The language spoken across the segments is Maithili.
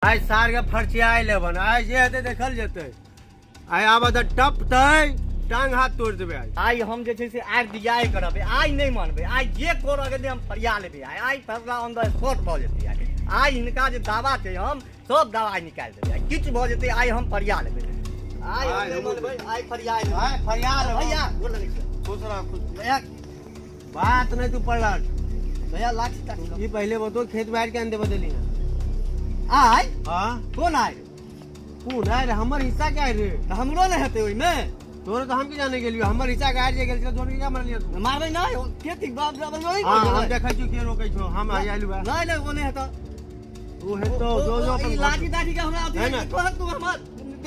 आइ सार के फरचियाइ लेबन, आइ जे हेतै देखल जेतै। आइ आब तऽ टपतै टांग हाथ तोड़ि देबै आइ। आइ हम जे छै से आइ दियाइ करबै, आइ नहि मानबै, आइ जे करऽ के हम फरिया लेबै। आइ आइ फैसला ऑन the spot भऽ जेतै। आइ आइ हिनका जे दावा छै हम सब दावा निकालि देबै। आइ किछु भऽ जेतै आइ हम फरिया लेबै। आइ हम नहि मानबै, आइ फरिया लेबै। आइ फरिया लेबै। भैया गोर लगै छै। खुश रह, खुश। भैया बात नहीं तू पड़ल। भैया लाठी काटि ई पहले बतो खेत बाड़ के अंदर बदली है। आइ हां कोन आइ? कोन आइ रे? हमर हिस्सा के आइ रे? तऽ हमरो नहि हेतै ओहिमे। तोरे तो हम की जाने गेलियो, हमर हिस्सा के आइ जे गेल छल जोन के मारलियो तू? मारबै नहि, के ठीक बाप बाप नहीं। हां हम देखै छी के रोकै छौ, हम आइ आइलु बा। नहीं नहीं ओ नहीं हेतौ। ओ हेतौ जो जो अपन ई लाठी दाठी के हमरा अथी नहीं, नहीं। तोहर तू हमर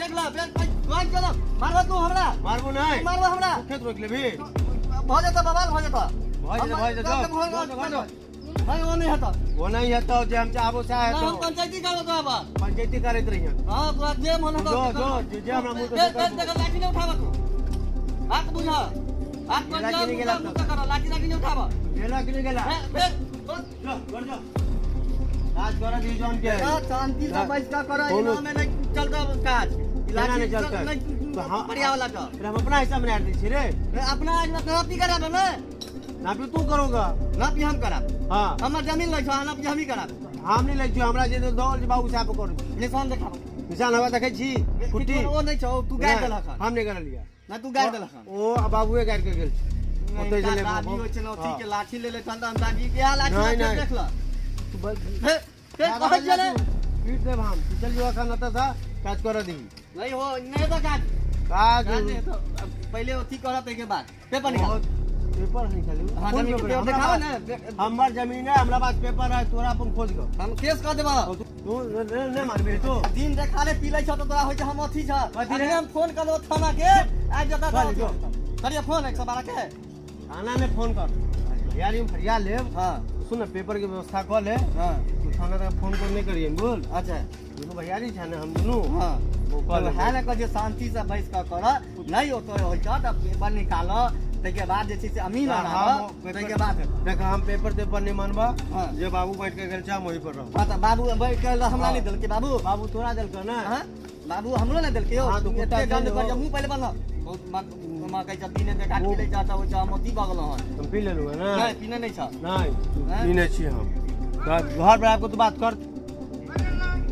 देख ल बेल कोन चलो मारबो तू हमरा। मारबो नहीं। तू मारबो हमरा। तू खेत रोक लेबी। भऽ जेतौ बवाल भऽ जेतौ। भऽ जेतौ, भऽ जेतौ। भऽ जो, जो, जो। नहीं ओ नहीं हेतौ। ओ नहीं हेतौ जे हम चाहबो सएह नहीं, हेतौ। हम पंचायती करबो तोरा पर। पंचायती करैत रहियै। हाँ तोरा जे मन हेतौ जो, से जो, करबो। जे, जे हमरा मुँह देख, से देख, देख, लाठी नहीं उठाबऽ तू। हाथ बुझा। हाथ पर गेला जा, कि नहीं गेला मुँह मुँह कर, लाठी लाठी नहीं उठाबऽ। गेला कि नहीं गेला? हे, फेर, बस। जो, घर जो। काज करऽ दी जौन के। का शांति से हाँ। बैठ के करऽ, कोनो- एना में नहीं चलता काज। ई केना लाठी नहीं चलतै? नहीं, तो हम- बढ़िया वाला का। फिर हम अपना हिस्सा में दै छी रे। रे, अपना आज में नापी कराबे ने। नापी तू करोगा। नापी हम कराबे। हाँ। हमर जमीन लै छौ, नापी हमही कराबे। हम नहीं लै छियौ, हमरा जे दौल जे बाबू साहब करू। निशान देखाबो। निशान हवा देखै छी? कुट्टी। ओ नहीं छौ, तू गाड़ि देलहक हन। हम नहीं करलियै। ना तू गाड़ि देलहक हन। ओ बाबूए गाड़ि के गेल छै। ओतै हिनका से लेबो। दादी होइ छै ने, अथी हाँ। के लाठी ले ले छन तऽ हम दादी के इएह लाठी नहीं, लाठी नहीं। देख ल। तू बस- हे, हे, कहै छियै ने। पीट देब हम। तू चल जो अखन एतऽ सँ, काज करऽ दही। नहीं हो, नहीं हेतौ काज। काज काज नहीं हेतौ। अब पहिले अथी करऽ ताहिके बाद। पेपर निकाल। बहुत पेपर निकालू। हाँ, कोन जमीन के पेपर? पेपर हमरा देखाबऽ पास- ने। हमर जमीन है, हमरा पास पेपर है, तोरा अपन खोज गो। हम केस कऽ देबऽ। तू नहीं मानबी तू। दिन देखा ले पी लै छौ तऽ तोरा होइ छै हम अथी छ। कथी रे? अखने हम फोन करबो थाना के, आबि जेतऽ चल, तऽ जो। करियै फोन 112 के। थाना में फोन कर। यार यूं फरिया लेब। हाँ। सुन ना, पेपर के व्यवस्था कऽ ले। हाँ। तू थाना तक फोन कर नहीं करिए बोल। अच्छा। दुनू भैयारी छै ने हम दुनू। हाँ। वो कऽ लेबै। है ने कहै शांति से बैस कऽ करऽ, नहीं ओतऽ होइ छौ तऽ पेपर निकालऽ, ताहिके बाद जे छै से अमीन हाँ, आनाबऽ, हम पेपर- ताहिके बाद हेतौ। देख हम पेपर तेपर नहीं मानबा। हाँ। जे बाबू बैठ के गेल छै हम वही पर रहब। हाँ तऽ बाबू बैठ के हमरा हाँ। नहीं देलकै बाबू। बाबू तोरा देलकौ ने? हाँ? बाबू हमरो नहीं देलकै यौ। हाँ, तो तू कुत्ता एते गंद चल कर जो। मुँह पहिले बंद। बहुत माँ कहै छै दिने देखा पी लै छै तऽ ओइ छै हम अथी भऽ गेलहुँ हन। हम पी लेलहुँ हन ने? नहीं पीने नहीं छ। नहीं, हाँ? पीने छी हम। तऽ घर पर आबि कऽ तू बात कर।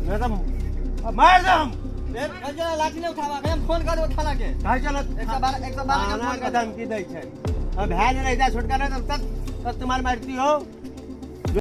नहीं तऽ मार दे हम। ए, ए, लाठी नहीं उठाबऽ, हम फोन कर देबो थाना के। कहीं चलत। 112, 112 के थाना फोन के कर देबो। धमकी दै छै। अब भए गेलै, जा छोटका नहीं तऽ तब तब तुम्हारे मारती हो।